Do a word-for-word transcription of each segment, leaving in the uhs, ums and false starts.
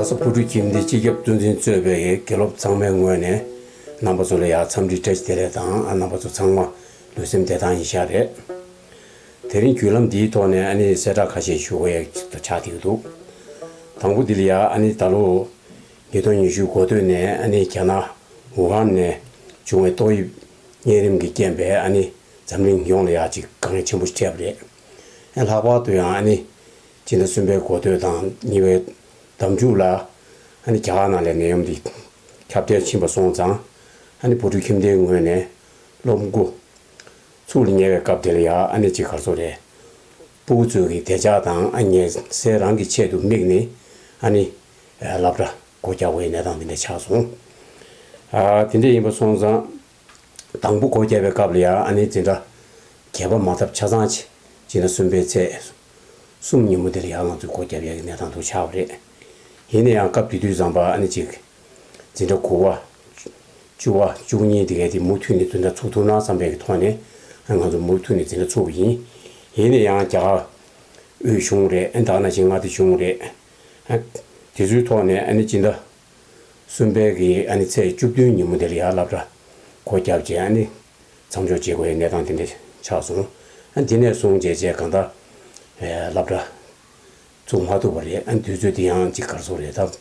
ལྷ་ས་བོད་ཕྲུག་ཁྱིམ་སྡེ་སྤྱི་ཁྱབ་གཙོ་འཛིན་གཙོས་པའི་དགེ་སློབ་ཚང་མའི་ངོས་ནས་རྣམ་པ་ཚོ་ལ་ཡང་འཚམས་འདྲི་བཀྲ་ཤིས་བདེ་ལེགས་དང་། རྣམ་པ་ཚོ་ཚང་མ་ལུས་སེམས་བདེ་ཐང་ཡིན་ཤག་རེད། དེ་རིང་བརྒྱུད་ལམ་འདིའི་ཐོག་ནས་ཨ་ནི་གསལ་བསྒྲགས་ཁ་ཤས་ཞུ་དགོས་ཡག་ཅིག་ཏུ་ཆགས་བསྡད་ཀྱི་འདུག། དང་པོ་འདི་ལ་ཡང་ཨ་ནི་ད་ལོ་ཉིས་སྟོང་ཉི་ཤུ་འགོ་སྟོད་ནས་ཨ་ནི་རྒྱ་ནག་ཝུ་ཧན་ནས་བྱུང་བའི་ཏོག་དབྱིབས་གཉན་རིམས་ཀྱི་རྐྱེན་པས་ཨ་ནི་འཛམ་གླིང་ཡོངས་ལ་ཡང་ཅིག་དཀའ་ངལ་ཆེན་པོ་ཞིག་འཕྲད་པ་རེད། ཨ་ལྷག་པར་དུ་ཡང་ཨ་ནི་སྤྱི་ཟླ་གསུམ་པའི་འགོ་སྟོད་དང་གཉིས་པའི་ཟླ་མཇུག་ལ་ཨ་ནི་རྒྱ་གར་ནང་ལ་ནད་ཡམས་འདི་ཁྱབ་གདལ་ཕྱིན་པ་སོང་ཙང་། ཨ་ནི་བོད་ཕྲུག་ཁྱིམ་སྡེའི་ངོས་ནས་སློབ་འགོ་ཚུགས་ལ་ཉེ་བའི་སྐབས་དེ་ལ་ཡང་ཨ་ནི་ཅིག་ག་རེ་ཟེར་དགོས་རེད། སྤུ་གུ་ཚོའི་གི་བདེ་འཇགས་དང་ཨ་ཉེན་སེལ་རང་གི་ཆེད་དུ་དམིགས་ནས་ཨ་ནི་སློབ་གྲྭ་སྒོ་རྒྱག་དགོས་པའི་གནས་སྟངས་དེ་འདྲ་ཆགས་སོང་། ཨ་དེ་འདྲ་ཡིན་པ་སོང་ཙང་། དང་པོ་སྒོ་བརྒྱབ་པའི་སྐབས་ལ་ཡང་ཨ་ནི་འཛིན་གྲྭ་བརྒྱད་པ་མ་ཐོབ་ཆ་ཚང་ཅིག་སྤྱི་ཟླ་གསུམ་པའི་ཚེས་གསུམ་ཉིན་མོ་དེ་ལ་ཡང་ང་ཚོས་སྒོ་བརྒྱབ་ཡག་གི་གནས་སྟངས་དེ་ཆགས་པ་རེད། ཡིན་ན་ཡང་སྐབས་དེ་དུས་ཙམ་པ་ཨ་ནི་ཅིག་འཛིན་གྲྭ་དགུ་པ། བཅུ་པ། བཅུ་གཉིས་དེ་གའི་དེ་མུ་མཐུད་ནས་འཛིན་གྲྭ་ཚུགས་ཐུབ་ན་བསམ་པའི་གི་ཐོག་ནས་ང་ཚོ་མུ་མཐུད་ནས་འཛིན་གྲྭ་ཚུགས་པ་ཡིན། ཡིན་ན་ཡང་རྒྱ་གར་དབུས་གཞུང་རེད། ཨ་ད་ག་ནང་བཞིན་མངའ་སྡེ་གཞུང་རེད། ཨ་དེ་ཚོའི་ཐོག་ནས་ཨ་ནི་སྤྱི་ཟླ་གསུམ་པའི་གི་ཨ་ནི་ཚེས་བཅུ་བདུན་ཉིན་མོ་དེ་ལ་ཡང་སློབ་གྲྭ་སྒོ་བརྒྱབ་རྗེས་ཨ་ནི་མཚམས་འཇོག་བྱེད་དགོས་པའི་གནས་སྟངས་དེ་འདྲ་ཆགས་སོང་། ཨ་དེ་ནས་བཟུང་བྱས་རྗེས་གང་ལྟར་ཨེ་སློབ་གྲྭ་ཚུགས་མ་ཐུབ་པ་རེད། ཨ་དུས་ཚོད་དེ་ཡང་ཅིག་ག་རེ་ཟེར་དགོས་རེད། ད་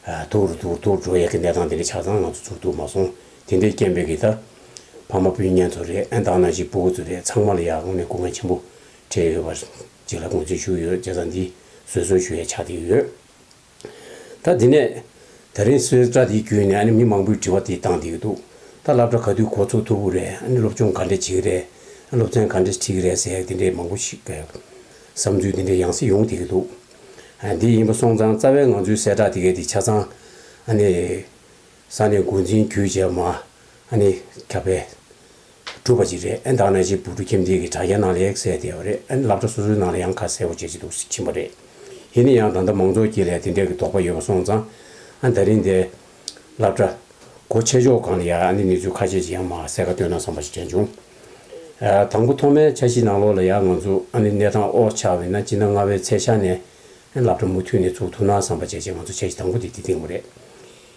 ཨ་ཐུག་རུ་ཐུག་ཐུག་འགྲོ་ཡག་གི་གནས་སྟངས་དེ་འདྲ་ཆགས་ཙང་ང་ཚོ་ཚུགས་ཐུབ་མ་སོང་། དེ་འདྲའི་རྐྱེན་པས་གི་ད་ཕ་མ་སྤུན་ཉེ་ཚོ་རེད། ཨ་ད་ག་ནང་བཞིན་སྤུ་གུ་ཚོ་རེད། ཚང་མ་ལ་ཡང་དངོས་གནས་སྐུ་ངལ་ཆེན་པོ་འཕྲད་ཡོད་པ་ཅིག་ལ་དགོངས་སེལ་ཞུ་གི་ཡོད། བྱས་ཙང་འདི་བཟོད་གསོལ་ཞུ་ཡས་ཆགས་བསྡད་ཀྱི་ཡོད། ད་འདི་ནས་ད་རིང་གསལ་བསྒྲགས་འདི་བརྒྱུད་ནས་ཨ་ནི་མི་མང་པོས་དྲི་བ་འདི་བཏང་བསྡད་ཀྱི་འདུག། ད་སློབ་གྲྭ་ག་དུས་འགོ་ཚུགས་ཐུབ་ཀྱི་རེད། ཨ་ནི་སློབ་སྦྱོང་ག་འདྲས་བྱེད་ཀྱི་རེད། ཨ་སློབ་ཚན་ག་འདྲས་ཁྲིད་ཀྱི་རེད་ཟེར་ཡག་དེ་འདྲའི་མང་པོ་ཞིག་གི་བསམ་ཚུལ་དེ་འདྲའི་ཡང་སེ་ཡོང་བསྡད་ཀྱི་འདུག། ཨ་འདི་ཡིན་པ་སོང་ཙང་རྩ་བའི་ང་ཚོའི་གསལ་བསྒྲགས་དེ་གའི་དེ་ཆ་ཚང་ཨ་ནི་ས་གནས་འགོ་འཛིན་བརྒྱུད་བྱས་མ་ཨ་ནི་ཁྱབ་སྤེལ་གྲུབ་པ་ཅིག་རེད། ཨ་ད་ག་ནང་བཞིན་བོད་ཕྲུག་ཁྱིམ་སྡེ་གི་དྲ་རྒྱ་ནང་ལ་ཡང་གསལ་བསྡད་ཡོད་རེད། ཨ་ནི་སློབ་གྲྭ་སོ་སོའི་ནང་ལ་ཡང་ཁ་གསལ་པོ་བྱས་ཅིག་འདུག་ཕྱིན་པ་རེད། ཡིན་ན་ཡང་ད་ལྟ་མང་ཚོགས་ཀྱི་ལས་དེ་འདྲའི་གི་དོགས་པ་ཡོད་པ་སོང་ཙང་། ཨ་ད་རིང་དེ་སློབ་གྲྭ་སྒོ་ཕྱེ་ཕྱོགས་སྒང་ལ་ཡང་ཨ་ནི་གནས་ཚུལ་ཁ་ཤས་ཅིག་ཡང་མར་གསལ་ཁ་བཏོན་ན་བསམ་པ་ཞིག་དྲན་བྱུང་། ཨ་དང་པོ་ཐོག་མའི་འཆར་གཞི་ནང་ལོགས་ལ་ཡང་ང་ཚོ་ཨ་ནི་གནས་སྟངས་ཨོ་ཆགས་པ་ཡིན་ན་སྤྱི་ཟླ་ལྔ་པའི་ཚེས་ཤར་ནས་ཨ་ནི་སློབ་གྲྭ་མུ་མཐུད་ནས་ཚུགས་ཐུབ་ན་བསམ་པ་བྱས་བྱས་ང་ཚོ་འཆར་གཞི་དང་པོ་དེ་དེ་བཏིང་བ་རེད།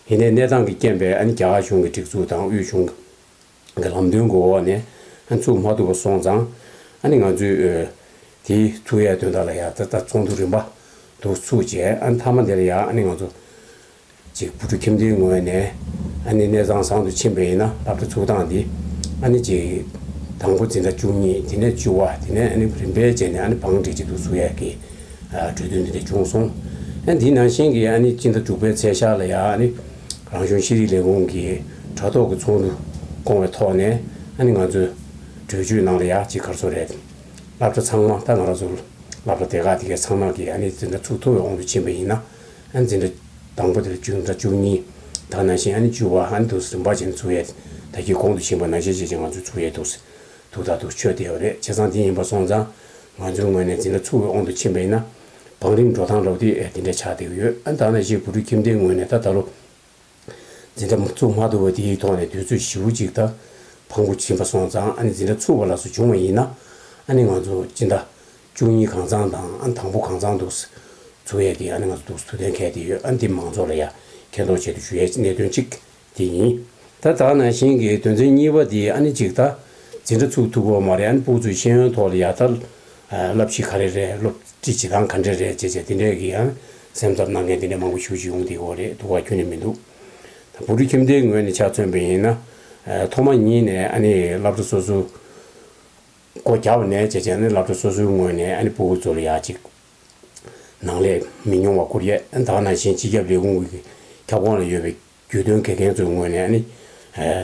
ཡིན་ནའི་གནས་སྟངས་ཀྱི་རྐྱེན་པས་ཨ་ནི་རྒྱ་གར་གཞུང་གི་སྒྲིག་འཛུགས་དང་དབུས་གཞུང་གི་ལམ་སྟོན་གྱི་འོག་ནས་ཨ་ཚུགས་མ་ཐུབ་པ་སོང་ཙང་། ཨ་ནི་ང་ཚོས་ཨ་དེ་ཚུགས་ཡས་དོན་དག་ལ་ཡང་ད་ལྟ་ཚོགས་འདུ་རིམ་པ་དུ་ཚུགས་བྱས། ཨ་ནི་མཐའ་མ་དེ་ལ་ཡང་ཨ་ནི་ང་ཚོ་ཅིག་བུ་ཕྲུག་ཁྱིམ་སྡེའི་ངོས་ནས་ཨ་ནི་གནས་སྟངས་བཟང་དུ་ཕྱིན་པ་ཡིན་ན་སློབ་གྲྭ་ཚུགས་སྟངས་འདི་ཨ་ནི་ཅིག་དང་པོ་འཛིན་གྲྭ་བཅུ་གཉིས། དེ་ནས་བཅུ་པ། དེ་ནས་ཨ་ནི་རིམ་པས་བྱས་ནས་ཨ་ནི་བང་སྒྲིག་ཅིག་ཏུ་ཚུགས་ཡས་ཀྱི་ཨ་གྲོས་མཐུན་འདི་འདྲ་བྱུང་སོང་། ཨ་འདི་ནང་བཞིན་གྱི་ཨ་ནི་སྤྱི་ཟླ་དྲུག་པའི་ཚེས་ཤར་ལ་ཡང་ཨ་ནི་རང་གཞུང་ཤེས་རིག་ལས་ཁུངས་ཀྱི་དྲ་ཐོག་གི་ཚོགས་འདུ་བསྐོང་བའི་ཐོག་ནས་ཨ་ནི་ང་ཚོས་གྲོས་ཆོད་ནང་ལ་ཡང་ཅིག་ག་རེ་ཟེར་དགོས་རེད། སློབ་གྲྭ་ཚང་མ་ད་ང་རང་ཚོ་སློབ་གྲྭ་སྡེ་ཁག་དེ་གའི་ཚང་མ་གི་ཨ་ནི་འཛིན་གྲྭ་ཚུགས་ཐུབ་པའི་དབང་དུ་ཕྱིན་པ་ཡིན་ན། ཨ་ནི་འཛིན་གྲྭ་དང་པོ་དེ་ལ་བཅུ་འཛིན་གྲྭ་བཅུ་གཉིས། ད་ནང་བཞིན་ཨ་ནི་བཅུ་པ། ཨ་ནི་འདུག་སེ་རིམ་པ་བྱས་ནས་ཚུགས་ཡས་ད་གིན་གོང་དུ་ཕྱིན་པ་ནང་བཞིན་བྱས་བྱས་ང་ཚོས་ཚུགས་ཡས་འདུག་སེ་ཐུགས་ཐག་ཐུག་ཆོད་བསྡད་ཡོད་རེད། བྱས་ཙང་དེ་ཡིན་པ་སོང་ཙང་ང་ཚོའི་ངོས་ནས་འཛིན་གྲྭ་ཚུགས་པའི་དབང་དུ་ཕྱིན་པ་ཡིན་ན་བང་རིམ་འགྲོ་སྟངས་ལབ་དེ་ཨེ་དེ་འདྲ་ཆགས་བསྡད་ཀྱི་ཡོད། ཨ་ནི་ད་ནང་བཞིན་བུ་ཕྲུག་ཁྱིམ་སྡེའི་ངོས་ནས་ད་ད་ལོ་འཛིན་གྲྭ་ཚུགས་མ་ཐུབ་པ་དེའི་ཐོག་ནས་དུས་ཚོད་ཞེ་པོ་ཅིག་ད་ཕངས་པོ་ཕྱིན་པ་སོང་ཙང་། ཨ་ནི་འཛིན་གྲྭ་ཚུགས་པ་ལ་སོགས་བྱུང་བ་ཡིན་ན་ཨ་ནི་ང་ཚོ་སྤྱི་ཟླ་བཅུ་གཉིས་གང་ཚང་དང་ཨ་ནི་དང་པོ་གང་ཚང་འདུག་སེ་ཚུགས་ཡས་ཀྱི་ཨ་ནི་ང་ཚོ་འདུག་སེ་ཐུགས་གཏན་འཁེལ་བསྡད་ཡོད། ཨ་ནི་འདི་མང་ཚོགས་ལ་ཡ་མཁྱེན་རྟོགས་ཆེད་དུ་ཞུ་ཡས་གནད་དོན་གཅིག་དེ་ཡིན། ད་ད་ག་ནང་བཞིན་གྱི་དོན་ཚན་གཉིས་པ་དེ་ཨ་ནི་གཅིག་ད་འཛིན་གྲྭ་ཚུགས་ཐུབ་ཀྱི་ཡོད་མ་རེད། ཨ་ནི་སྤུ་གུ་ཚོའི་ཤེས་ཡོན་ཐོག་ལ་ཡ་ད་བསླབ་གཞི་ག་རེ་རེད། སློབ་ཁྲིད་བྱེད་སྟངས་ག་འདྲ་རེད་བྱས་བྱས་དེ་འདྲས་ཀྱི་ཡང་སེམས་འཚབ་གནང་མཁན་དེ་འདྲས་མང་པོ་ཞེ་པོ་ཅིག་ཡོང་བསྡད་ཀྱི་ཡོད་རེད། འདུག་ག་ཁྱོན་ནས་མི་འདུག། ད་བུ་ཕྲུག་ཁྱིམ་སྡེའི་ངོས་ནས་ཆ་མཚོན་པ་ཡིན་ན། ཨ་ཐོག་མ་ཉིད་ནས་ཨ་ནི་སློབ་གྲྭ་སོ་སོ་སྒོ་བརྒྱབ་ནས་བྱས་བྱས་ནས་སློབ་གྲྭ་སོ་སོའི་ངོས་ནས་ཨ་ནི་སྤུ་གུ་ཚོ་ལ་ཡ་ཅིག་ནང་ལས་མི་ཉུང་བ་བསྐུར་ཡས། ཨ་ད་ག་ནང་བཞིན་སྤྱི་ཁྱབ་ལས་ཁུངས་ཀྱི་ཁྱབ་ཁོངས་ལ་ཡོད་པའི་རྒྱུས་སྟོན་དགེ་རྒན་ཚོའི་ངོས་ནས་ཨ་ནི་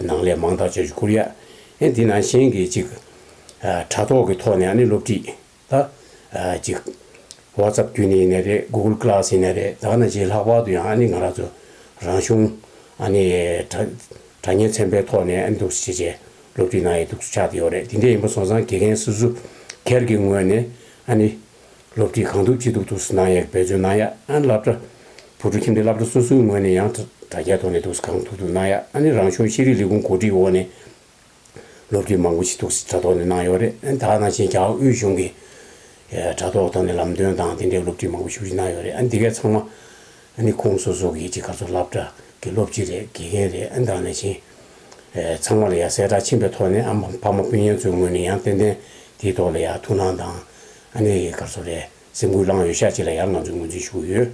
ནང་ལས་མང་དག་ཅིག་བསྐུར་ཡས། ཨ་འདི་ནང་བཞིན་གྱི་ཅིག་དྲ་ཐོག་གི་ཐོག་ནས་ཨ་ནི་སློབ་ཁྲིད། ད་ཨ་ཅིག་WhatsApp་བརྒྱུད་ནས་ཡིན་ནའི་རེད། Google Class ཡིན་ནའི་རེད། ད་ག་ནང་བཞིན་ལྷག་པར་དུ་ཡང་ཨ་ནི་ང་རང་ཚོ་རང་གཞུང་ཨ་ནི་དྲ་དྲ་བརྙན་ཚན་པའི་ཐོག་ནས་ཨ་ནི་འདུག་སེ་བྱས་བྱས་སློབ་ཁྲིད་གནང་ཡས་འདུག་སེ་ཆགས་བསྡད་ཡོད་རེད། དེ་འདྲ་ཡིན་པ་སོང་ཙང་དགེ་རྒན་སོ་སོ་སྒེར་གྱི་ངོས་ནས་ཨ་ནི་སློབ་ཁྲིད་གང་ཐུབ་ཅི་ཐུབ་འདུག་སེ་གནང་ཡས་འབད་བརྩོན་གནང་ཡས། ཨ་ནི་སློབ་གྲྭ་བུ་ཕྲུག་ཁྱིམ་སྡེ་སློབ་གྲྭ་སོ་སོའི་ངོས་ནས་ཡང་དྲ་དྲ་རྒྱའི་ཐོག་ནས་འདུག་སེ་གང་ཐུབ་ཐུབ་གནང་ཡས། ཨ་ནི་རང་གཞུང་ཤེས་རིག་ལས་ཁུངས་གོ་སྒྲིག་འོག་ནས་སློབ་ཁྲིད་མང་པོ་ཞིག་འདུག་སེ་དྲ་ཐོག་ནས་གནང་ཡོད་རེད། ཨ་ནི་ད་ག་ནང་བཞིན་རྒྱ་གར་དབུས་གཞུང་གི་ཨེ་དྲ་ཐོག་ཐོག་ནས་ལམ་སྟོན་དང་དེ་འདྲའི་སློབ་ཁྲིད་མང་པོ་ཞེ་པོ་ཅིག་གནང་ཡོད་རེད། ཨ་ནི་འདི་གའི་ཚང་མ་ ཨ་ནི་ཁོང་སོ་སོ་གི་ཅིག་ག་ཚོད་སློབ་གྲྭ་གི་སློབ་སྤྱི་རེད། དགེ་རྒན་རེད། ཨ་ནི་ད་ནང་བཞིན་ཚང་མ་ལ་ཡང་གསལ་བསྒྲགས་ཕྱིན་པའི་ཐོག་ནས་ཨ་མ་ཕ་མ་སྤུན་ཉེ་ཚོའི་ངོས་ནས་ཡང་ཏན་ཏན་དེའི་ཐོག་ལ་ཡང་ཐུགས་སྣང་དང་ཨ་ནི་ག་ཚོད་རེད། སེམས་འགུལ་བསླངས་ཡོད་ཤག་ཅིག་ལ་ཡང་ང་ཚོས་ངོས་འཛིན་ཞུ་གི་ཡོད།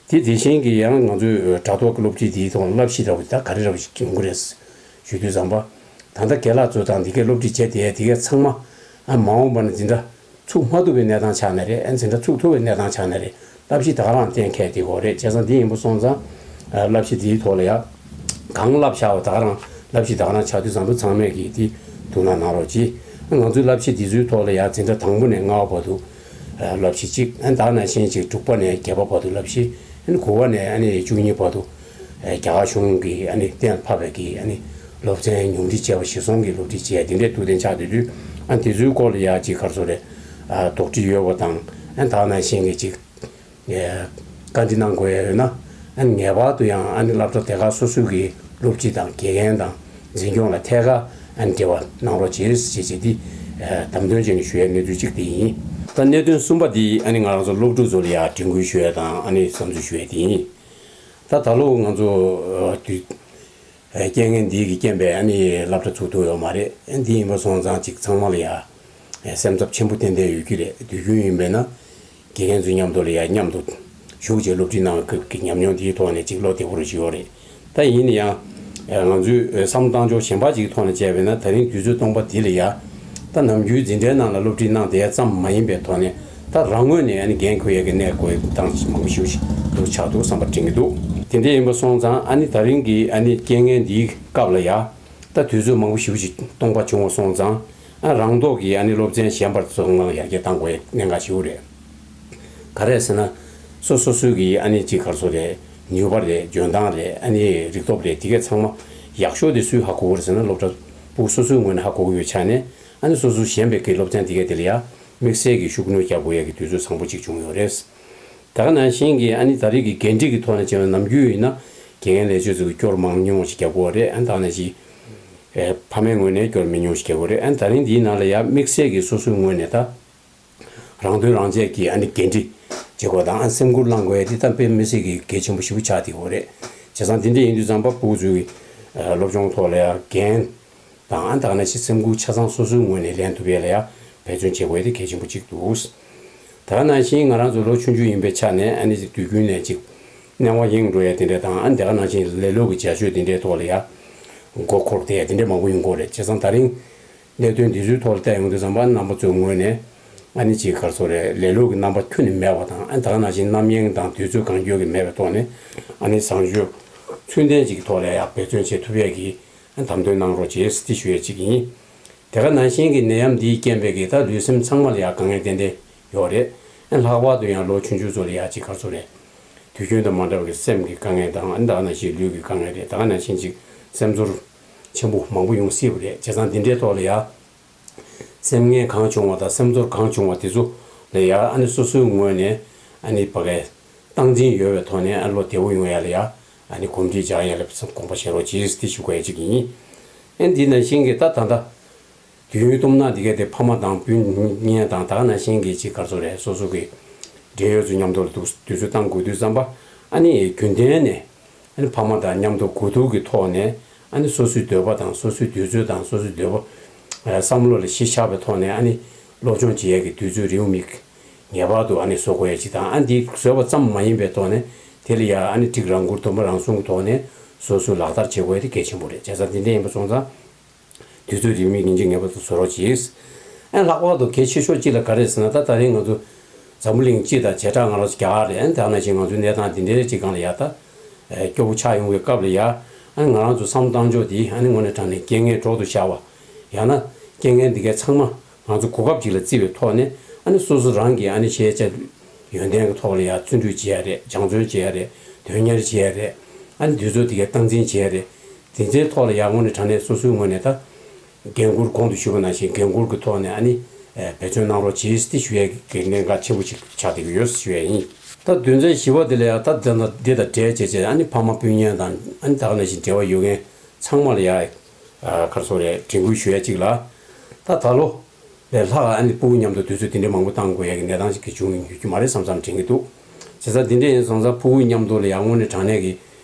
དེ་དེ་བཞིན་གྱི་ཡང་ང་ཚོའི་དྲ་ཐོག་གི་སློབ་ཁྲིད་འདིའི་ཐོག་བསླབ་གཞི་འདྲ་བོ་ད་ག་རེ་འདྲ་བོ་ཞིག་ཡོང་གི་རེད་ཞུ་དུས་ཙམ་པ། ད་ལྟ་རྒན་ལགས་ཚོ་དང་འདི་གའི་སློབ་ཁྲིད་བྱས་དེ་དེ་གའི་ཚང་མ་ཨ་མ་འོངས་པ་ན་འཛིན་གྲྭ་ཚུགས་མ་ཐུབ་པའི་གནས་སྟངས་ཆགས་ན་རེད། ཨ་འཛིན་གྲྭ་ཚུགས་ཐུབ་པའི་གནས་སྟངས་ཆགས་ན་རེད། བསླབ་གཞི་ད་ག་རང་གཏན་འཁེལ་དེ་གོ་རེད། བྱས་ཙང་འདི་ཡིན་པ་སོང་ཙང་བསླབ་གཞི་འདིའི་ཐོག་ལ་ཡང་གང་བསླབ་བྱ་བ་ད་ག་རང་བསླབ་གཞི་ད་ག་རང་ཆགས་དུས་ཙམ་པ་ཚང་མས་ཀྱིས་འདི་ཐུགས་སྣང་གནང་རོགས་གྱིས། ང་ཚོའི་བསླབ་གཞི་འདི་ཚོའི་ཐོག་ལ་ཡང་འཛིན་གྲྭ་དང་པོ་ནས་ལྔ་པ་བར་དུ་བསླབ་གཞི་གཅིག་ཨ་ད་ག་ནང་བཞིན་གཅིག་དྲུག་པ་ནས་བརྒྱད་པ་བར་དུ་བསླབ་གཞི། ཨ་ནི་དགུ་པ་ནས་ཨ་ནི་བཅུ་གཉིས་བར་དུ་རྒྱ་གར་གཞུང་གིས་ཨ་ནི་གཏན་ཕབ་པའི་གི་ཨ་ནི་སློབ་ཚན་ཉུང་འཕྲི་བྱས་པ་གཞིར་བཟུང་གི་སློབ་ཁྲིད་བྱས་དེ་འདྲའི་ཐུགས་གཏན་འཇགས་དེ་དུས་ཨ་དེ་ཚོའི་སྐོར་ལ་ཡང་ཅིག་ག་རེ་ཟེར་རེད། ཨ་དོགས་འདྲི་ཡོད་པ་དང་ཨ་ད་ག་ནང་བཞིན་གྱི་ཅིག་ཨ་བཀའ་འདྲི་གནང་དགོས་ཡ་ཡོད་ན་ཨ་ངེས་པར་དུ་ཡང་ཨ་ནི་སློབ་གྲྭ་དེ་ག་སོ་སོའི་གི་སློབ་སྤྱི་དང་དགེ་རྒན་དང་འཛིན་སྐྱོང་ལ་ཐད་ཀར་ཨ་འབྲེལ་བ་གནང་རོགས་བྱེད་ཅེས་བྱས་ཏེ་ཨ་དམ་དོན་བྱས་ནས་ཞུ་ཡའི་གནས་ཚུལ་གཅིག་དེ་ཡིན། ད་གནད་དོན་གསུམ་པ་འདི་ཨ་ནི་ང་རང་ཚོ་སློབ་ཕྲུག་ཚོ་ལ་ཡང་དྲན་སྐུལ་ཞུ་ཡ་དང་ཨ་ནི་བསམ་ཚུལ་ཞུ་ཡ་དེ་ཡིན། ད་ད་ལོ་ང་ཚོ་ཨ་དུས་ཨ་རྐྱེན་ངན་འདི་གི་རྐྱེན་པས་ཨ་ནི་སློབ་གྲྭ་ཚུགས་ཐུབ་ཡོད་མ་རེད། ཨ་འདི་ཡིན་པ་སོང་ཙང་ཅིག་ཚང་མ་ལ་ཡ་ཨ་སེམས་འཚབ་ཆེན་པོ་ཏན་ཏན་ཡོད་ཀྱི་རེད། དུས་རྒྱུན་ཡིན་པས་ན་དགེ་རྒན་ཚོའི་མཉམ་དུ་ལ་ཡ་མཉམ་དུ་བཞུགས་བྱས་སློབ་ཁྲིད་གནང་བའི་སྐབས་ཀྱི་ཉམས་མྱོང་དེའི་ཐོག་ནས་ཅིག་བློ་བདེ་པོ་རུ་ཞིག་ཡོད་རེད། ད་ཡིན་ན་ཡང་ཨ་ང་ཚོས་ཨ་བསམ་བློ་བཏང་ཕྱོགས་གཞན་པ་ཅིག་གི་ཐོག་ནས་བྱས་པས་ན་ད་རིང་དུས་ཚོད་སྟོང་པ་འདི་ལ་ཡ་ད་ནམ་རྒྱུན་འཛིན་གྲྭའི་ནང་ལ་སློབ་ཁྲིད་གནང་བསྡད་ཡ་ཙམ་མ་ཡིན་པའི་ཐོག་ནས་ད་རང་ངོས་ནས་ཨ་ནི་འགན་འཁུར་ཡ་གི་གནས་སྐོར་སྟངས་མང་པོ་ཞིག་ཞིག་འདུག་ཆགས་འདུག་བསམ་པ་དྲན་གྱི་འདུག་དེ་འདྲ་ཡིན་པ་སོང་ཙང་ཨ་ནི་ད་རིང་གི་ཨ་ནི་རྐྱེན་ངན་འདིའི་སྐབས་ལ་ཡ་ད་དུས་ཚོད་མང་པོ་ཞིག་ཞིག་སྟོང་པ་བྱུང་བ་སོང་ཙང་ཨ་རང་རྟོགས་ཀྱིས་ཨ་ནི་སློབ་ཚན་གཞན་པར་ཚོ་ངང་ཡར་རྒྱས་གཏང་དགོས་ཡ་གནད་འགག་ཞིག་རེད། ག་རེ་ཟེར་ན། སོ་སོ་སོའི་གི་ཨ་ནི་ཅིག་ག་རེ་ཟེར་རེད། ནུས་པ་རེད། འཇོན་ཐང་རེད། ཨ་ནི་རིག་སྟོབས་རེད། དེ་གས་ཚང་མ་ཡག་ཤོས་དེ་སུས་ཧ་གོ་གི་རེད་ཟེར་ན་སློབ་གྲྭ་ཕྲུ་གུ་སོ་སོའི་ངོས་ནས་ཧ་གོ་གི་ཡོད་ཆ་ནས་ཨ་ནི་སོ་སོ་གཞན་པའི་གི་སློབ་ཚན་དེ་གས་དེ་ལ་ཡ་དམིགས་བསལ་གྱི་ཤུགས་སྣོན་རྒྱག་དགོས་ཡ་གི་དུས་ཚོད་བཟང་པོ་ཅིག་བྱུང་ཡོད་རེད། ད་ག་ནང་བཞིན་གྱི་ཨ་ནི་ད་རེས་ཀྱི་འགན་འཁྲི་གི་ཐོག་ནས་བྱས་ན་ནམ་རྒྱུན་ཡིན་ན་དགེ་རྒན་ལས་བྱེད་ཚོ་གི་སྐྱོར་མང་ཉུང་ཞིག་རྒྱག་དགོས་རེད། ཨ་ནི་ད་ག་ནང་བཞིན་ཨེ་ཕ་མའི་ངོས་ནས་སྐྱོར་མི་ཉུང་ཞིག་རྒྱག་དགོས་རེད། ཨ་ནི་ད་རིང་འདིའི་ནང་ལ་ཡ་དམིགས་བསལ་གྱི་སོ་སོའི་ངོས་ནས་ད། རང་དོན་རང་གཅེས་ཀྱི་ཨ་ནི་འགན་འཁྲི་བྱེད་དགོས་དང་ཨ་སེམས་ཁུར་བླང་དགོས་ཡ་དེ་ད་དཔེ་མི་སྲིད་ཀྱི་གལ་ཆེན་པོ་ཞེ་པོ་ཆགས་བསྡད་ཡོད་རེད། བྱས་ཙང་དེ་འདྲ་ཡིན་དུས་ཙམ་པ་ཕྲུ་གུ་ཚོའི་ཨ་སློབ་སྦྱོང་ཐོག་ལ་ཡ་འགན་དང་ཨ་ད་ག་ནང་བཞིན་སེམས་ཁུར་ཆ་ཚང་སོ་སོའི་ངོས་ནས་ལེན་ཐུབ་ཡ་ལ་ཡ་འབད་བརྩོན་བྱེད་དགོས་ཡ་དེ་གལ་ཆེན་པོ་གཅིག་འདུག་ད་ག་ནང་བཞིན་ང་རང་ཚོ་ལོ་ཆུང་ཆུང་ཡིན་པའི་ཆ་ནས་ཨ་ནི་དུས་རྒྱུན་ནས་ཅིག་སྣང་བ་གཡེང་འགྲོ་ཡ་དེ་འདྲ་དང་ཨ་ནི་ད་ག་ནང་བཞིན་ལེ་ལོ་གི་བྱ་སྤྱོད་དེ་འདྲའི་ཐོག་ལ་ཡ་མགོ་འཁོར་བསྡད་ཡ་དེ་འདྲ་མང་པོ་ཡོང་གི་ཡོད་རེད། བྱས་ཙང་ད་རིང་། གནད་དོན་འདི་ཚོའི་ཐོག་ལ་བལྟས་ཡོང་དུས་ཙམ་པ་རྣམ་པ་ཚོའི་ངོས་ནས་ཨ་ནི་ཅིག་ག་རེ་ཟེར་རེད། ལེ་ལོ་གི་རྣམ་པ་ཁྱོན་ནས་མེད་པ་དང་ཨ་ད་ག་ནང་བཞིན་རྣམ་གཡེང་དང་དུས་ཚོད་གང་འཁྱོལ་གྱི་མེད་པའི་ཐོག་ནས་ཨ་ནི་བཟང་སྤྱོད་ཚུལ་ལྡན་ཅིག་གི་ཐོག་ལ་ཡང་འབད་བརྩོན་བྱེད་ཐུབ་ཡས་ཀྱི་ཨ་དམ་དོན་གནང་རོགས་བྱེད་ཟེར་ཞུ་ཡས་ཅིག་ཡིན། དེ་ག་ནང་བཞིན་གྱི་ནད་ཡམས་འདིའི་རྐྱེན་པས་ཀྱི་ད་ལུས་སེམས་ཚང་མ་ལ་ཡང་དཀའ་ངལ་ཏན་ཏན་ཡོད་རེད། ཨ་ལྷག་པར་དུ་ཡང་ལོ་ཆུང་ཆུང་ཚོ་ལ་ཡང་ཅིག་ག་རེ་ཟེར་རེད། དུས་རྒྱུན་དང་མ་འདྲ་བའི་སེམས་ཀྱི་དཀའ་ངལ་དང་ཨ་ནི་ད་ག་ནང་བཞིན་ལུས་ཀྱི་དཀའ་ངལ་རེད། ད་ག་ནང་བཞིན་ཅིག་སེམས་ཚོར་ཆེན་པོ་མང་པོ་ཡོང་སྲིད་པ་རེད། བྱས་ཙང་འདི་འདྲའི་ཐོག་ལ་ཡ། སེམས་ངལ་གང་བྱུང་བ་དང་སེམས་ཚོར་གང་བྱུང་བ་དེ་ཚོ་ལ་ཡ་ཨ་ནི་སོ་སོའི་ངོས་ནས་ཨ་ནི་ཕ་གའི་སྟངས་འཛིན་ཡོད་པའི་ཐོག་ནས་ཨ་ནི་བློ་བདེ་པོ་ཡོང་ཡ་ལ་ཡ་ཨ་ནི་གོམས་འདྲིས་སྦྱང་ཡ་ལ་དགོངས་པ་བཞེས་རོགས་གྱིས་དེ་ཞུ་དགོས་ཡ་གཅིག་ཡིན། ཨ་ནི་འདི་ནང་བཞིན་གྱི་ད་ད་ལྟ་དུས་ཡུན་སྟོང་ན་འདི་གའི་དེ་ཕ་མ་དང་སྤུན་ཉེ་དང་ད་ག་ནང་བཞིན་གྱི་ཅིག་ག་རེ་ཟེར་རེད། སོ་སོ་གི་འབྲེལ་ཡོད་ཚོ་མཉམ་དུ་ལ་དུས་ཚོད་བཏང་དགོས་དུས་ཙམ་པ་ཨ་ནི་རྒྱུན་ལྡན་ནས། ཨ་ནི་ཕ་མ་དང་མཉམ་དུ་གོ་བསྡུར་གྱི་ཐོག་ནས་ཨ་ནི་སོ་སོའི་འདོད་པ་དང་སོ་སོའི་དུས་ཚོད་དང་སོ་སོའི་འདོད་པ། ཨ་བསམ་བློ་ལ་གཞི་བཞག་པའི་ཐོག་ནས་ཨ་ནི་སློབ་སྦྱོང་བྱེད་ཡས་ཀྱི་དུས་ཚོད་རེའུ་མིག་ངེས་པར་དུ་ཨ་ནི་བཟོ་དགོས་ཡས་ཅིག་དང་ཨ་འདི་བཟོས་པ་ཙམ་མ་ཡིན་པའི་ཐོག་ནས་དེ་ལ་ཡ་ཨ་ནི་ཅིག་རང་འཁུར་དུམ་བུ་རང་སྲུང་གི་ཐོག་ནས་སོ་སོའི་ལག་བསྟར་བྱེད་དགོས་ཡས་དེ་གལ་ཆེན་པོ་རེད། བྱས་ཙང་འདི་འདྲ་ཡིན་པ་སོང་ཙང་། དུས་ཚོད་རིང་མིན་ཡིན་གཅིག་ངེས་པར་དུ་བཟོ་རོགས་གྱིས། ཨ་ལྷག་པར་དུ་གལ་ཆེ་ཤོས་གཅིག་ལ་ག་རེ་ཟེར་ན་ད་ད་རིང་ང་ཚོ་འཛམ་བུ་གླིང་སྤྱི་དང་བྱེ་བྲག་ང་རང་ཚོ་རྒྱ་གར་རེད། ཨ་ནི་དེ་ནང་བཞིན་ང་ཚོའི་གནས་སྟངས་འདི་འདྲའི་གཅིག་སྒང་ལ་ཡ་ད་སྐྱོ་པོ་ཆགས་ཡོང་བའི་སྐབས་ལ་ཡ་ཨ་ནི་ང་རང་ཚོ་བསམ་བློ་བཏང་ཕྱོགས་འདི་ཨ་ནི་དངོས་གནས་དྲང་གནས་རྐྱེན་ངན་གྲོགས་སུ་ཤར་བ་ཡང་ན་རྐྱེན་ངན་འདི་གའི་ཚང་མ་ང་ཚོ་གོ་སྐབས་གཅིག་ལ་བརྩི་བའི་ཐོག་ནས་ཨ་ནི་སོ་སོ་རང་གིས་ཨ་ནི་ཤེས་བྱ་ཡོན་ཏན་གྱི་ཐོག་ལ་ཡ་བརྩོན་འགྲུས་བྱེད་ཡ་རེད། སྦྱང་བརྩོན་བྱེད་ཡ་རེད། དོན་གཉེར་བྱེད་ཡ་རེད། ཨ་ནི་དུས་ཚོད་འདི་གའི་སྟངས་འཛིན་བྱེད་ཡ་རེད། དེ་ཚོའི་ཐོག་ལ་ཡང་དངོས་གནས་དྲང་གནས་སོ་སོའི་ངོས་ནས་ད་འགན་འཁུར་གོང་དུ་ཞུས་པ་ནང་བཞིན་འགན་འཁུར་གྱི་ཐོག་ནས་ཨ་ནི་འབད་བརྩོན་གནང་རོགས་གྱིས་ཏེ་ཞུ་ཡས་ཀྱི་གནད་འགག་ཆེན་པོ་ཞིག་ཆགས་བསྡད་ཀྱི་ཡོད་ཞུ་ཡས་ཡིན། ད་དོན་ཚན་བཞི་པ་དེ་ལ་ཡང་ད་ད་འདི་དང་འབྲེལ་བྱས་བྱས་ཨ་ནི་ཕ་མ་སྤུན་ཉེ་དང་ཨ་ནི་ད་ག་ནང་བཞིན་འབྲེལ་བ་ཡོད་མཁན་ཚང་མ་ལ་ཡང་ག་རེ་ཟེར་རེད། དྲན་སྐུལ་ཞུ་ཡས་གཅིག་ལ་ད་ད་ལོ། ལས་ལྷག་ཨ་ནི་སྤུ་གུ་མཉམ་དུ་དུས་ཚོད་དེ་འདྲའི་མང་པོ་བཏང་དགོས་ཡ་གི་གནས་སྟངས་ཤིག་གི་བྱུང་ཡོད་རྒྱུ་མ་རེད་བསམ་བསམ་དྲན་གྱི་འདུག་བྱས་ཙང་འདི་འདྲ་ཡིན་སོང་ཙང་ཕྲུ་གུ་མཉམ་དུ་ལ་ཡང་དངོས་གནས་དྲང་གནས་ཀྱི་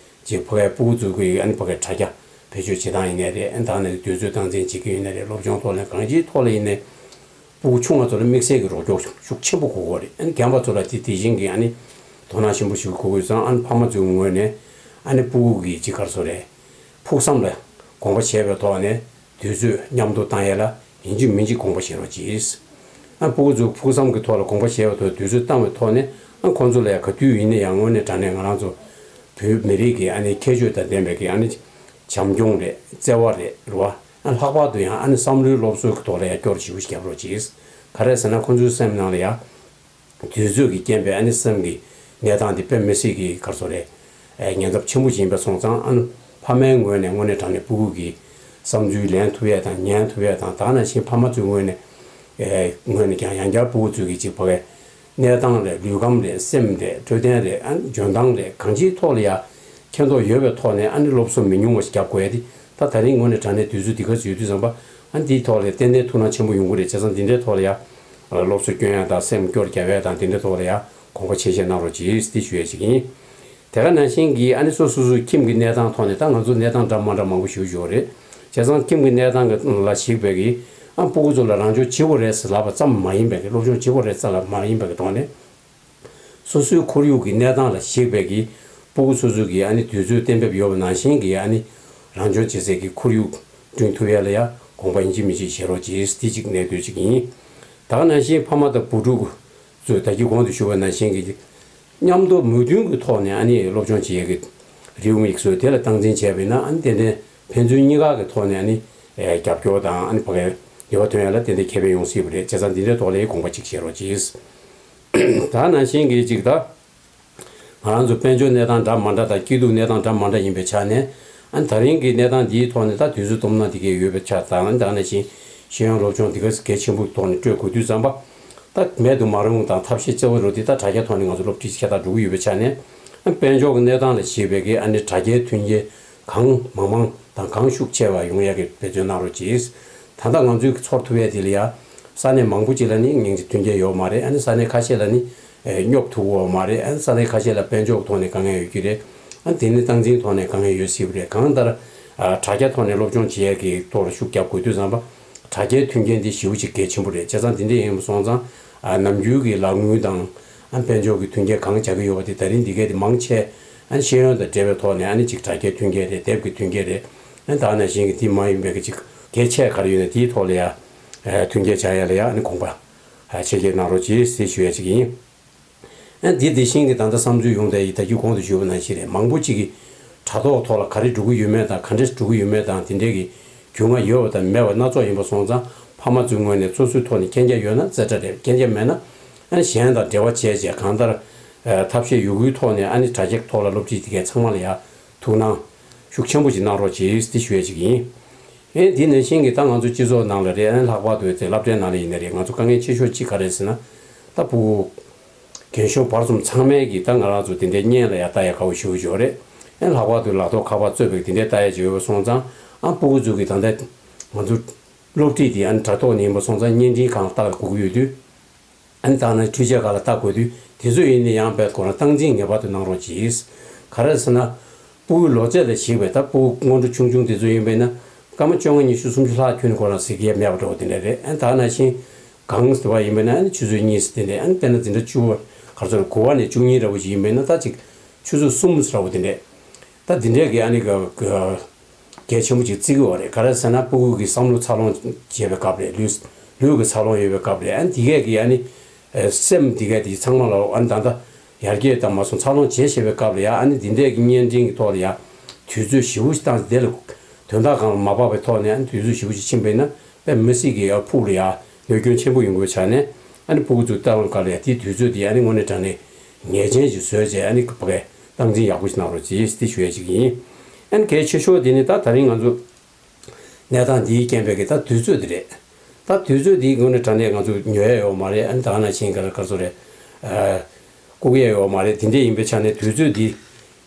ཅིག་ཕ་གིའི་ཕྲུ་གུ་ཚོ་གི་ཨ་ནི་ཕ་གིའི་དྲ་རྒྱ་བེད་སྤྱོད་བྱེད་སྟངས་ཡིན་ནའི་རེད། ཨ་ནི་ད་ནི་དུས་ཚོད་སྟངས་འཛིན་བྱེད་ཀྱི་ཡིན་ནའི་རེད། སློབ་སྦྱོང་ཐོག་ལ་གང་ཅིའི་ཐོག་ལ་ཡིན་ནའི་ཕྲུ་གུ་ཆུང་བ་ཚོ་ལ་དམིགས་བསལ་གྱི་རོགས་སྐྱོར་ཤུགས་ཆེན་པོ་དགོས་ཀྱི་རེད། ཨ་ནི་རྒན་པ་ཚོ་ལ་དེ་དེ་བཞིན་གྱི་ཨ་ནི་དོ་སྣང་ཆེན་པོ་ཞིག་དགོས་ཀྱི་ཡོད་ཙང་། ཨ་ནི་ཕ་མ་ཚོའི་ངོས་ནས་ཨ་ནི་ཕྲུ་གུ་གི་ཅིག་ག་རེ་ཟེར་དགོས་རེད། ཕུགས་བསམ་ལ་དགོངས་པ་བཞེས་པའི་ཐོག་ནས་དུས་ཚོད་མཉམ་དུ་བཏང་ཡས་ལ་ཡིན་གཅིག་མིན་གཅིག་དགོངས་པ་བཞེས་རོགས་གྱིས། ཨ་ཕྲུ་གུ་ཚོ་ཕུགས་བསམ་གྱི་ཐོག་ལ་དགོངས་པ་བཞེས་པའི་ཐོག་དུས་ཚོད་བཏང་བའི་ཐོག་ནས། ཨ་ཁོང་ཚོ་ལ་ཡང་ག་དུས་ཡིན་ན་ཡང་དངོས་གནས་དྲང་གནས་ང་རང་ཚོ་བོད་མི་རིགས་ཀྱི་ཨ་ནི་ཁྱད་ཆོས་དང་ལྡན་པའི་གི་ཨ་ནི་བྱམས་སྐྱོང་རེད། བརྩེ་བ་རེད། རེད་བ། ཨ་ལྷག་པར་དུ་ཡང་ཨ་ནི་བསམ་བློའི་སློབ་གསོའི་ཐོག་ལ་ཡང་སྐྱོར་ཞེ་པོ་ཞིག་བརྒྱབ་རོགས་གྱིས། ག་རེ་ཟེར་ན་ཁོང་ཚོའི་སེམས་ནང་ལ་ཡང་དུས་ཚོད་ཀྱི་རྐྱེན་པས་ཨ་ནི་སེམས་ཀྱི་གནས་སྟངས་འདི་དཔེ་མི་སྲིད་ཀྱི་ག་རེ་ཟེར་དགོས་རེད། ཨེ་ཉེན་ཚབས་ཆེན་པོ་ཞིག་ཡིན་པ་སོང་ཙང་། ཨ་ནི་ཕ་མའི་ངོས་ནས་དངོས་གནས་དྲང་གནས་ཕྲུ་གུ་གི་བསམ་ཚུལ་ལེན་ཐུབ་ཡས་དང་ཉན་ཐུབ་ཡས་དང་། ད་ག་ནང་བཞིན་ཕ་མ་ཚོའི་ངོས་ནས་ཨེ་ངོས་ནས་ཀྱང་ཡང་བསྐྱར་ཕྲུ་གུ་ཚོ་གི་ཅིག་ཕ་གིའི་གནས་སྟངས་རེད། ལུས་ཁམས་རེད། སེམས་རེད། འཕྲོད་བསྟེན་རེད། ཨ་ནི་འཇོན་ཐང་རེད། གང་ཅིའི་ཐོག་ལ་ཡ་མཁྱེན་རྟོགས་ཡོད་པའི་ཐོག་ནས་ཨ་ནི་སློབ་གསོ་མི་ཉུང་བ་ཞིག་རྒྱབ་དགོས་ཡ་དེ། ད་ད་རིང་དངོས་གནས་དྲང་གནས་དུས་ཚོད་འདི་ག་ཚོད་ཡོད་དུས་ཙམ་པ། ཨ་ནི་དེའི་ཐོག་ལ་ཏན་ཏན་ཐུགས་སྣང་ཆེན་པོ་ཡོང་གི་རེད། བྱས་ཙང་འདི་འདྲའི་ཐོག་ལ་ཡ་སློབ་གསོ་སྐྱོན་ཡ་དང་སེམས་སྐྱོ་རྒྱབ་ཡ་དང་འདི་འདྲའི་ཐོག་ལ་ཡ་དགོངས་པ་ཆེ་བཞེས་གནང་རོགས་གྱིས་དེ་ཞུ་ཡ་ཞིག་ཡིན། དེ་ག་ནང་བཞིན་གྱི་ཨ་ནི་སོ་སོ་སོའི་ཁྱིམ་གྱི་གནས་སྟངས་ཐོག་ནས། ད་ང་ཚོ་གནས་སྟངས་འདྲ་མ་འདྲ་མང་པོ་ཞིག་ཡོད་རེད། བྱས་ཙང་ཁྱིམ་གྱི་གནས་སྟངས་ཀྱི་ལ་གཞིགས་པའི་གི་ཨ་ཕྲུ་གུ་ཚོ་ལ་རང་སྦྱོང་བྱེད་དགོས་རེད་ཟེར་ལབ་པ་ཙམ་མ་ཡིན་པའི་གི་སློབ་སྦྱོང་བྱེད་དགོས་རེད་ཟེར་ལབ་མ་ཡིན་པའི་གི་ཐོག་ནས། སོ་སོའི་ཁོར་ཡུག་གི་གནས་སྟངས་ལ་གཞིགས་པའི་གི་ཕྲུ་གུ་སོ་སོ་གི་ཨ་ནི་དུས་ཚོད་གཏན་འབེབས་ཡོད་པ་ནང་བཞིན་གྱི་ཨ་ནི་རང་སྦྱོང་བྱེད་སའི་གི་ཁོར་ཡུག་བསྐྲུན་ཐུབ་ཡ་ལ་ཡ་དགོངས་པ་ཡིན་གཅིག་མིན་གཅིག་བཞེས་རོགས་གྱིས། དེ་གཅིག་གནད་དོན་གཅིག་ཡིན། ད་ག་ནང་བཞིན་ཕ་མ་དང་བུ་ཕྲུག་ཚོས་ད་གིན་གོང་དུ་ཞུས་པ་ནང་བཞིན་གྱི་མཉམ་དུ་མོས་མཐུན་གྱི་ཐོག་ནས་ཨ་ནི་སློབ་སྦྱོང་བྱེད་ཡ་གི་རེའུ་མིག་བཟོས། དེ་ལ་སྟངས་འཛིན་བྱས་པ་ཡིན་ན། ཨ་ནི་ཏན་ཏན་ཕན་ཚུན་གཉིས་ཀ་གི་ཐོག་ནས་ཨ་ནི་རྒྱབ་སྐྱོར་དང་། ཨ་ནི་ཕ་གིའི་འབྲེལ་བ་ཐོན་ཡ་ལ་ཏན་ཏན་ཁེ་ཕན་ཡོང་སྲིད་པ་རེད། བྱས་ཙང་འདི་འདྲའི་ཐོག་ལ་དགོངས་པ་གཅིག་བཞེས་རོགས་གྱིས། ད་ནང་བཞིན་གྱི་ཅིག་ད་ང་རང་ཚོ་དཔལ་འབྱོར་གནས་སྟངས་འདྲ་མ་འདྲ་དང་། སྐྱིད་སྡུག་གནས་སྟངས་འདྲ་མ་འདྲ་ཡིན་པའི་ཆ་ནས། ཨ་ནི་ད་རིང་གི་གནས་སྟངས་འདིའི་ཐོག་ནས་ད་དུས་ཚོད་སྟོང་ན་འདི་གས་ཡོད་པའི་ཆ་དང་། ཨ་ནི་ད་ནང་བཞིན་ཤེས་ཡོན་སློབ་སྦྱོང་འདི་ག་གལ་ཆེན་པོའི་ཐོག་ནས་སྤྲོད་དགོས་དུས་ཙམ་པ། ད་མེད་དུ་མ་རུང་དང་ཐབས་ཤེས་བརྩེ་བ་རུ་དེ་ད་དྲ་རྒྱ་ཐོག་ནས་ང་ཚོ་སློབ་ཁྲིད་ཁྱེར་དང་འགྲོ་གི་ཡོད་པའི་ཆ་ནས། ཨ་དཔལ་འབྱོར་གྱི་གནས་སྟངས་ལ་གཞིགས་པའི་གི་ཨ་ནི་དྲ་རྒྱའི་མཐུན་རྐྱེན་གང་མང་མང་དང་གང་ཤུགས་ཆེ་བ་ཡོང་ཡ་གི་འབད་བརྩོན་གནང་རོགས་གྱིས། ད་ལྟ་ང་ཚོའི་ཚོར་ཐུབ་ཡ་དེ་ལ་ཡ། ས་གནས་མང་པོ་ཅིག་ལ་ནི་སྙིང་རྗེ་མཐུན་རྐྱེན་ཡོད་མ་རེད། ཨ་ནི་ས་གནས་ཁ་ཤས་ལ་ནི་ཨེ་སྙོབ་ཐུབ་ཡོད་མ་རེད། ཨ་ནི་ས་གནས་ཁ་ཤས་ལ་དཔལ་འབྱོར་ཐོག་ནས་དཀའ་ངལ་ཡོད་ཀྱི་རེད། ཨ་ནི་དེ་ནི་སྟངས་འཛིན་ཐོག་ནས་དཀའ་ངལ་ཡོད་སྲིད་པ་རེད། གང་ལྟར་ཨ་དྲ་རྒྱ་ཐོག་ནས་སློབ་སྦྱོང་བྱེད་ཡ་གི་ཐོག་ལ་ཤུགས་རྒྱབ་དགོས་དུས་ཙམ་པ། དྲ་རྒྱའི་མཐུན་རྐྱེན་འདི་ཞེ་པོ་ཅིག་གལ་ཆེན་པོ་རེད། བྱས་ཙང་འདི་འདྲ་ཡིན་པ་སོང་ཙང་། ཨ་ནམ་རྒྱུན་གྱི་ལག་དངུལ་དང་ཨ་དཔལ་འབྱོར་གྱི་མཐུན་རྐྱེན་གང་བྱ་གི་ཡོད་པ་དེ་ད་རིང་འདི་གས་དེ་མང་ཆེ་ཨ་ཤེས་ཡོན་དང་འབྲེལ་བའི་ཐོག་ནས། ཨ་ནི་ཅིག་དྲ་རྒྱའི་མཐུན་རྐྱེན་རེད། དེབ་ཀྱི་མཐུན་རྐྱེན་རེད། ཨ་ནི་ད་ནང་བཞིན་གྱི་དེ་མ་ཡིན་པའི་གི་ཅིག་གལ་ཆེ་ག་རེ་ཡོད་ན་དེའི་ཐོག་ལ་ཡ་ཨ་མཐུན་རྐྱེན་བྱ་ཡ་ལ་ཡ་ཨ་ནི་དགོངས་པ་ཨ་ཆེ་བཞེས་གནང་རོགས་གྱིས་ཞེས་ཞུ་ཡ་ཅིག་ཡིན། ཨ་འདི་དེ་བཞིན་གྱི་ད་ལྟ་བསམ་ཚུལ་ཡོང་བསྡད་ཡི་ད་གིན་གོང་དུ་ཞུས་པ་ནང་བཞིན་རེད། མང་པོ་ཅིག་གིས་དྲ་ཐོག་ཐོག་ལ་ག་རེ་འགྲོ་གི་ཡོད་མེད་དང་། ག་འདྲས་འགྲོ་གི་ཡོད་མེད་དང་། དེ་འདྲས་ཀྱི་རྒྱུས་མངའ་ཡོད་པ་དང་མེད་པ་སྣ་ཚོགས་ཡིན་པ་སོང་ཙང་། ཕ་མ་ཚོའི་ངོས་ནས་སོ་སོའི་ཐོག་ནས་མཁྱེན་རྒྱ་ཡོད་ན་རྩེ་གྲ་རེད། མཁྱེན་རྒྱ་མེད་ན་ཨ་ནི་གཞན་དང་འབྲེལ་བ་བྱས་བྱས། གང་ལྟར་ཨ་ཐབས་ཤེས་ཡོད་རྒུའི་ཐོག་ནས་ཨ་ནི་དྲ་རྒྱ་ཐོག་ལ་སློབ་ཁྲིད་དེ་གའི་ཚང་མ་ལ་ཡ་ཐུགས་སྣང་ཤུགས་ཆེན་པོ་ཞིག་གནང་རོགས་གྱིས་དེ་ཞུ་ཡ་ཅིག་ཡིན། ཨེ་འདི་ནང་བཞིན་གྱི་ད་ང་ཚོ་སྤྱི་ཚོགས་ནང་ལ་རེད། ཨ་ནི་ལྷག་པར་དུ་དེ་སློབ་གྲྭའི་ནང་ལ་ཡིན་ན་རེད། ང་ཚོ་དཀའ་ངལ་ཆེ་ཤོས་གཅིག་ག་རེ་ཟེར་ན། ད་ཕྲུ་གུ་རྒན་གཞོན་བར་གསུམ་ཚང་མས་ཀྱི་ད་ང་རང་ཚོ་དེ་འདྲའི་བརྙན་ལ་ཡ་ལྟ་ཡ་དགའ་བོ་ཞེ་པོ་ཅིག་ཡོད་རེད། ཨ་ནི་ལྷག་པར་དུ་ལག་ཐོག་ཁ་པར་གཙོས་པའི་དེ་འདྲའི་ལྟ་ཡ་ཅིག་ཡོད་པ་སོང་ཙང་། ཨ་ཕྲུ་གུ་ཚོ་གི་ད་ལྟ་ང་ཚོ་སློབ་ཁྲིད་དེ་ཨ་ནི་དྲ་ཐོག་ནས་ཡིན་པ་སོང་ཙང་བརྙན་འཕྲིན་སྒང་ལ་ལྟ་དགོས་ཀྱི་ཡོད་དུས། ཨ་ནི་ད་ནི་འཕྲུལ་ཆས་སྒང་ལ་ལྟ་དགོས་དུས། དེ་ཚོ་ཡིན་ན་ཡང་དཔེ་ཁོ་རང་སྟངས་འཛིན་ངེས་པར་དུ་གནང་རོགས་གྱིས། ག་རེ་ཟེར་ན། ཕྲུ་གུའི་ལོ་ཚད་ལ་གཞིགས་པའི་ད་ཕྲུ་གུ་སྔོན་འགྲོ་ཆུང་ཆུང་དེ་ཚོ་ཡིན་པས་ན། སྐར་མ་བཅོ་ལྔ་ཉི་ཤུ་སུམ་ཅུ་ལྷག་ཁྱོན་ནས་ཁོ་རང་གཟིགས་ཡས་མེད་པ་འདྲ་བོ་དེ་འདྲ་རེད། ཨ་ནི་ད་ནང་བཞིན་གང་ཟེར་བ་ཡིན་པས་ན། ཨ་ནི་ཆུ་ཚོད་གཉིས་ཟེར་དེ་འདྲ། ཨ་ནི་དཔེར་ན་འཛིན་གྲྭ་བཅུ་པ་ག་རེ་ཟེར། དགུ་པ་ནས་བཅུ་གཉིས་འདྲ་བོ་ཞིག་ཡིན་པས་ན། ད་ཅིག་ཆུ་ཚོད་གསུམ་ཟེར་བ་དེ་འདྲ། ད་འདི་འདྲས་ཀྱི་ཨ་ནི་ག་ག་གལ་ཆེན་པོ་ཅིག་བརྩི་གི་ཡོད་རེད། ག་རེ་ཟེར་ན། ཕྲུ་གུ་གི་བསམ་བློ་འཚར་ལོངས་བྱེད་པའི་སྐབས་རེད། ལུས་ལུས་ཀྱི་འཚར་ལོངས་ཡོད་པའི་སྐབས་རེད། ཨ་ནི་འདི་གས་ཀྱི་ཨ་ནི་ཨེ་སེམས་འདི་གས་དེ་ཚང་མ་ལ་ཨ་ནི་ད་ལྟ་ཡར་རྒྱས་དང་མ་སོང་འཚར་ལོངས་བྱེད་བྱེད་པའི་སྐབས་ལ་ཡ། ཨ་ནི་འདི་འདྲས་ཀྱི་བརྙན་འཕྲིན་གྱི་ཐོག་ལ་ཡ་དུས་ཚོད་ཞེ་པོ་ཞིག་བཏང་སྟེ། དེ་ལ་དོན་དག་གང་ལ་མ་བབས་པའི་ཐོག་ནས་ཨ་ནི་དུས་ཚོད་ཞེ་པོ་ཞིག་ཕྱིན་པས་ན། དཔེ་མི་སྲིད་ཀྱི་ཨ་ཕྲུ་གུ་ལ་ཡ་གནོད་སྐྱོན་ཆེན་པོ་ཡོང་དགོས་ཆགས་ནས། ཨ་ནི་ཕྲུ་གུ་ཚོའི་ལྟ་བ་སྒང་ལ་ཡ་དེའི་དུས་ཚོད་དེ་ཨ་ནི་དངོས་གནས་དྲང་གནས་ངེས་ཅན་ཞིག་བཟོས་བྱས། ཨ་ནི་ཕ་གིའི་སྟངས་འཛིན་ཡག་པོ་ཞིག་གནང་རོགས་གྱིས་དེ་ཞུ་ཡ་ཞིག་ཡིན། ཨ་ནི་གལ་ཆེ་ཤོས་དེ་ནི་ད་ད་རིང་ང་ཚོ་གནས་སྟངས་འདིའི་རྐྱེན་པས་ཀྱི་ད་དུས་ཚོད་དེ་རེད། ད་དུས་ཚོད་འདི་དངོས་གནས་དྲང་གནས་ང་ཚོ་ཉོ་ཡ་ཡོད་མ་རེད། ཨ་ནི་ད་ག་ནང་བཞིན་ག་ལ་ག་ཚོད་རེད། ཨ་བཀུག་ཡ་ཡོད་མ་རེད། དེ་འདྲས་ཡིན་པའི་ཆ་ནས་དུས་ཚོད་འདི་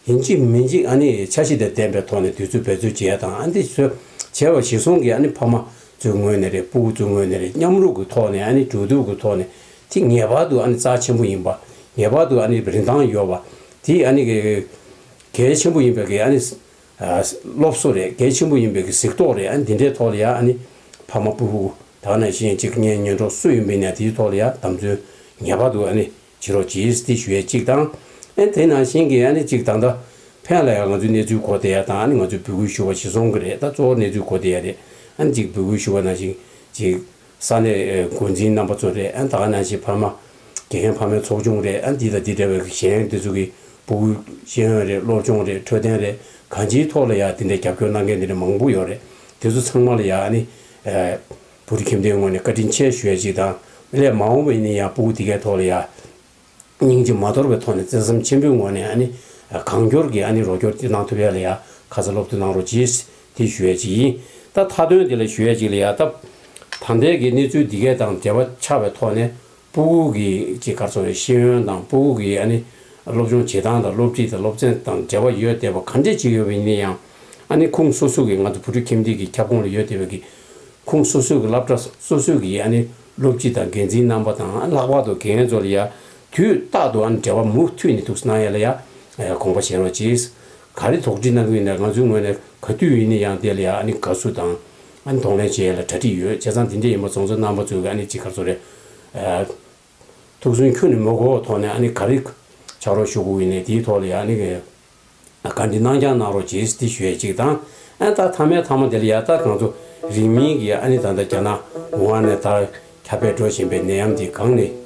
ཡིན་གཅིག་མིན་གཅིག་ཨ་ནི་འཆར་གཞི་དང་ལྡན་པའི་ཐོག་ནས་དུས་ཚོད་འབད་རྩོལ་བྱེད་ཡ་དང་། ཨ་ནི་དེ་ཚོ་བྱས་པ་གཞིར་བཟུང་གིས་ཨ་ནི་ཕ་མ་ཚོའི་ངོས་ནས་རེད། ཕྲུ་གུ་ཚོའི་ངོས་ནས་རེད། མཉམ་རུབ་ཀྱི་ཐོག་ནས། ཨ་ནི་གྲོས་བསྡུར་གྱི་ཐོག་ནས་དེ་ངེས་པར་དུ་ཨ་ནི་རྩ་ཆེན་པོ་ཡིན་པ། ངེས་པར་དུ་ཨ་ནི་རིན་ཐང་ཡོད་པ་དེ་ཨ་ནི་གི་གལ་ཆེན་པོ་ཡིན་པའི་གི་ཨ་ནི་ཨ་སློབ་གསོ་རེད། གལ་ཆེན་པོ་ཡིན་པའི་གི་གཟིགས་རྟོག་རེད། ཨ་ནི་འདི་འདྲའི་ཐོག་ལ་ཡ་ཨ་ནི་ཕ་མ་སྤུ་གུ་ད་ག་ནང་བཞིན་ཅིག་གཉེན་ཉེ་གྲོགས་སུ་ཡིན་པ་ཡིན་ན་དེའི་ཐོག་ལ་ཡ་དམ་འཛིན་ངེས་པར་དུ་ཨ་ནི་བྱེད་རོགས་གྱིས་དེ་ཞུ་ཡས་གཅིག་དང་། ཨ་ནི་དེ་ནང་བཞིན་གི་ཨ་ནི་ཅིག་ད་ལྟ་ཕན་ལ་ཡ་ང་ཚོའི་གནས་ཚུལ་གོ་བསྡད་ཡ་དང་། ཨ་ནི་ང་ཚོའི་འབོད་སྐུལ་ཞུ་བ་གཞིར་བཟུང་གི་རེད། ད་གཙོ་བོ་གནས་ཚུལ་གོ་བསྡད་ཡ་རེད། ཨ་ནི་ཅིག་འབོད་སྐུལ་ཞུ་བ་ནང་བཞིན་ཅིག་ས་གནས་འགོ་འཛིན་རྣམ་པ་ཚོ་རེད། ཨ་ནི་ད་ག་ནང་བཞིན་ཕ་མ་དགེ་རྒན་ཕ་མའི་ཚོགས་ཆུང་རེད། ཨ་ནི་འདི་དང་འདི་འདྲ་བའི་གཞན་དེ་ཚོ་གི་སྤུ་གུ་ཤེས་ཡོན་རེད། སློབ་སྦྱོང་རེད། འཕྲོད་བསྟེན་རེད། གང་ཅིའི་ཐོག་ལ་ཡ་དེ་འདྲའི་རྒྱབ་སྐྱོར་གནང་མཁན་དེ་འདྲ་མང་པོ་ཡོད་རེད། དེ་ཚོ་ཚང་མ་ལ་ཡ་ཨ་ནི་ཨ་བོད་རིགས་ཁྱིམ་སྡེའི་ངོས་ནས་བཀའ་དྲིན་ཆེ་ཞུ་ཡ་གཅིག་དང་། ལས་མ་འོངས་པ་ཡིན་ན་ཡང་སྤུ་གུ་དེ་གའི་ཐོག་ལ་ཡ་སྙིང་རྗེ་མ་དོར་བའི་ཐོག་ནས་བརྩེ་སེམས་ཆེན་པོའི་ངོས་ནས་ཨ་ནི་གང་མགྱོགས་ཀྱི་ཨ་ནི་རོགས་སྐྱོར་དེ་གནང་ཐུབ་ཡ་ལ་ཡ་ཁ་ཚ་སློབ་སྟོན་གནང་རོགས་གྱིས་དེ་ཞུ་ཡ་གཅིག་ཡིན། ད་མཐའ་དོན་དེ་ལ་ཞུ་ཡ་གཅིག་ལ་ཡ་ད་ད་ལྟའི་གི་གནས་ཚུལ་འདི་གའི་དང་འབྲེལ་བ་ཆགས་པའི་ཐོག་ནས་སྤུ་གུ་གི་ཅིག་ག་རེ་ཟེར་རེད། ཤེས་ཡོན་དང་སྤུ་གུ་གི་ཨ་ནི་སློབ་སྦྱོང་བྱེད་སྟངས་དང་སློབ་ཁྲིད་དང་སློབ་ཚན་དང་འབྲེལ་བ་ཡོད་བསྡད་པ་ག་འདྲས་ཅིག་ཡོད་པ་ཡིན་ན་ཡང་། ཨ་ནི་ཁོང་སོ་སོ་གི་ང་ཚོ་བོད་ཕྲུག་ཁྱིམ་སྡེ་གི་ཁྱབ་ཁོངས་ལ་ཡོད་བསྡད་པའི་གི་ཁོང་སོ་སོའི་གི་སློབ་གྲྭ་སོ་སོའི་གི་ཨ་ནི་སློབ་སྤྱི་དང་འགན་འཛིན་རྣམ་པ་དང་། ལྷག་པར་དུ་དགེ་རྒན་ཚོ་ལ་ཡ་དུས་རྟག་ཏུ་ཨ་ནི་འབྲེལ་བ་མུ་མཐུད་ནས་ཐུགས་སྣང་ཡ་ལ་ཡ་དགོངས་པ་བཞེས་རོགས་གྱིས། ག་རེ་དོགས་འདྲི་གནང་གི་ཡིན་ན་ང་ཚོའི་ངོས་ནས་ག་དུས་ཡིན་ན་ཡང་དེ་ལ་ཡ་ཨ་ནི་དགའ་བསུ་དང་ཨ་ནི་གདོང་ལེན་བྱེད་ཡ་ལ་གྲ་སྒྲིག་ཡོད། བྱས་ཙང་དེ་འདྲ་ཡིན་པ་སོང་ཙང་རྣམ་པ་ཚོས་ཨ་ནི་ཅིག་ག་རེ་ཟེར་རེད། ཐུགས་སུན་ཁྱོན་ནས་མི་དགོས་ཐོག་ནས་ཨ་ནི་ག་རེ་ཕྱག་རོགས་ཞུ་དགོས་ཡིན་ནའི་དེའི་ཐོག་ལ་ཡ་ཨ་ནི་གི་བཀའ་འདྲི་གནང་རྐྱང་གནང་རོགས་གྱིས་དེ་ཞུ་ཡས་གཅིག་དང་། ཨ་ད་མཐའ་མའི་མཐའ་མ་དེ་ལ་ཡ་ད་ང་ཚོ་རིང་མིན་གྱི་ཨ་ནི་ད་ལྟ་རྒྱ་ནག་ཝུ་ཧན་ནས་ད་ཁྱབ་སྤེལ་འགྲོ་བཞིན་པའི་ནད་ཡམས་འདི་གང་ནས་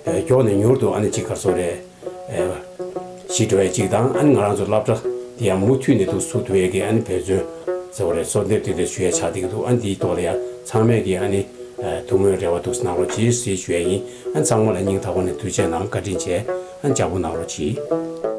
མགྱོགས་ནས་མྱུར་དུ་ཨ་ནི་ཅིག་ག་རེ་ཟེར་རེད། ཞི་འགྲོ་ཡས་གཅིག་དང་། ཨ་ནི་ང་རང་ཚོ་སློབ་གྲྭ་འདི་ཡང་མུ་མཐུད་ནས་འདུག་ཚུགས་ཐུབ་ཡས་ཀྱི་ཨ་ནི་འབད་བརྩོན་ཟེར་བ་རེད། གསོལ་འདེབས་དེ་འདྲ་ཞུ་ཡས་ཆགས་བསྡད་ཀྱི་འདུག་ཨ་ནི་འདིའི་ཐོག་ལ་ཡ་ཚང་མས་ཀྱི་ཨ་ནི་ཐུགས་སྨོན་རེ་བ་འདུག་གནང་རོགས་གྱིས་ཞེས་ཞུ་ཡས་ཡིན། ཨ་ནི་ཚང་མ་ལ་སྙིང་ཐག་པ་ནས་ཐུགས་རྗེ་གནང་། བཀའ་དྲིན་ཆེ། ཨ་ནི་ལྕགས་པོ་གནང་རོགས་གྱིས།